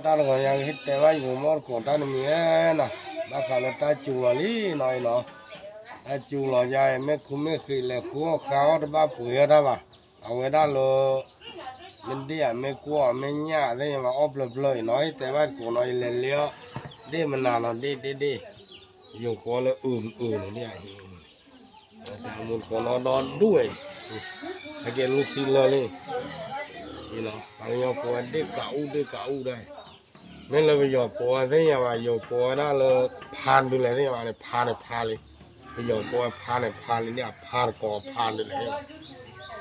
တၢ်တဂီၤညါကဟ့ၣ်တဲဘၣ်ယမိၢ်တကိးတၢ်တမံၤဧါနီၤ, ဘၣ်ဃးလၢတၢ်စူၤလီၤလံနီၤအံၤနီၤ, တၢ်စူၤလီၤယါအံၤ မ့ၢ်ခူမ့ၢ်ဃံးလဲၤဃုအီၣ်ဃါအီၣ် တဘၣ်ပှ့ၤအီၣ်တၢ်ဘၣ်, အဝဲဒၣ်လၢ မ့ၢ်ဒ့ၣ်ဧါ မ့ၢ်ကွီၢ်ဧါ မ့ၢ်ညၣ်သ့ၣ်ညါဘၣ် အီၣ်ဖျၢၣ်ဖျၢၣ်အံၤနီၤ, ဟ့ၣ်တဲဘၣ်တကိးနီၤ ယလဲၤလ့အီၣ် ဒ့ၣ်မနၤနီၤ ဒ့ၣ်ဒ့ၣ်ဒ့ၣ်, ယိၤကိးလၢအုၣ်အုၣ်န့ၣ်ဒ်အံၤ တၢ်မူတကိးနီၤဒီဒူၣ်ဝဲ, ဟဲက့ၤလူသံလၢာ်လံ, ပှၤကညီကိးဝဲဒ့ၣ်ကးအူၣ်ဒ့ၣ်ကးအူၣ်ဒၣ်, မ့ၢ်လၢပယီၤကိးဝဲသ့ၣ်ညါဘၣ်, ယိၤကိးဝဲဒၣ်လၢ ဖါဒုးလဲၣ်သ့ၣ်ညါဘၣ်န့ၣ် ဖါန့ၣ်ဖါလံ, ပယီၤကိးဝဲဖါန့ၣ်ဖါလံန့ၣ် အဖါတကိးဖါဒုးလဲၣ်,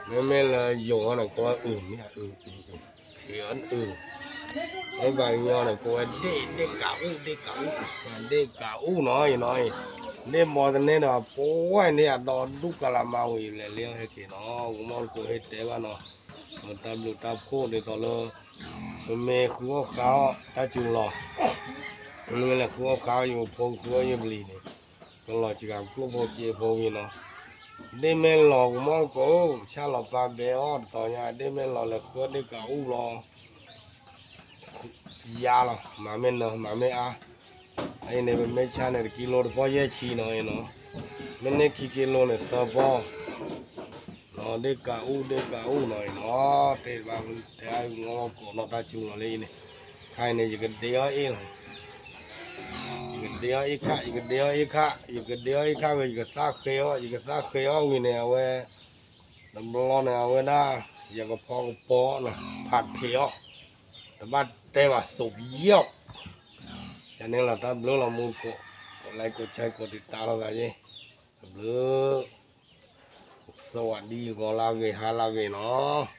မ့မ့ၢ်လၢယိၤန့ၣ် ကိးဝဲအုၣ်န့ၣ် အုၣ် ဖံးအုၣ် မ့ၢ်ပှၤကညီန့ၣ် ကိးဝဲဒ့ၣ် ဒ့ၣ်ကးအူၣ် ဒ့ၣ်ကးအူၣ်, ဒ့ၣ်ကးအူၣ်နီၤအံၤနီၤအံၤ, ဒ့ၣ်ဘီသန့ဒီး ပဝဲန့ၣ်အဒီဒူၣ်ကလးမၤဝံၤ လဲၤလ့အီၣ်ဟဲက့ၤနီၤ, ဝံၤမီၢ်တကိးဟ့ၣ်တဲဘၣ်နီၤ, တၢ်ဘျုးတၢ်ဖှိၣ်ဒ်သိးလၢ ပမ့ၢ်ဃုအီၣ်ဃါအီၣ်တၢ်စူၤလီၤ, မ့မ့ၢ်လဲၤဃုအီၣ်ဃါအီၣ်ယဖိဃုအီၣ်ယပျံၤန့ၣ်, ကလီၤစှၤကျိၣ်ဖိစ့ဖိဝံၤနီၤ, ဒ့ၣ်မ့ၢ်လီၤ ဝံၤမီၢ်တကိး ဆၣ်လီၤပာ်ဘဲအီၣ်တတီၤညါ ဒ့ၣ်မ့ၢ်လီၤ လဲၤဃုအီၣ်ဒ့ၣ်ကးအူၣ်လီၤ ယါလီၤ မၤမ့ၢ်နၢၤ မၤမ့ၢ်အါ, အအံၤန့ၣ် ပမ့ၢ်ဆါန့ၣ် တကံလိတပီၢ်ယဲၢ်ဆံနီၤအံၤနီၤ, မ့ၢ်န့ၢ်ခံကံလိန့ၣ်သၢပီၢ်, ဒ့ၣ်ကးအူၣ် ဒ့ၣ်ကးအူၣ်နီၤအံၤနီၤ, တဲဘၣ်တဲအါ ဝံၤမီၢ်ကိးနီၤ တၢ်စူၤလီၤလၢအံၤန့ၣ်, ခါအံၤန့ၣ် ယကဒ့အီၣ်အ့ၣ်လီၤ ယကဒ့အီၣ်အ့ၣ်ခၣ် ယကဒ့အီၣ်အ့ၣ်ခၣ် ယကဒ့အီၣ်အ့ၣ်ခၣ်ဝံၤ ယကသၣ်ဃ့အီၣ် ယကသၣ်ဃ့အီၣ်ဝံၤန့ၣ် အဝဲ တဘျီန့ၣ် အဝဲဒၣ် ယကဖီကပီၤနီၤ ဖးထံးအီၣ် တဘၣ်တဲဘၣ် စိးယီၣ် ယန့ၣ်လီၤ တၢ်ဘျုးလီၤမူကိး ကိးlike ကိးshare ကိးတံာ်တာ်လိာ်သးယ့ၣ် တဘျုး စဝးဒံဂီၤလၢဂ့ၤ ဟါလၢဂ့ၤနီၤ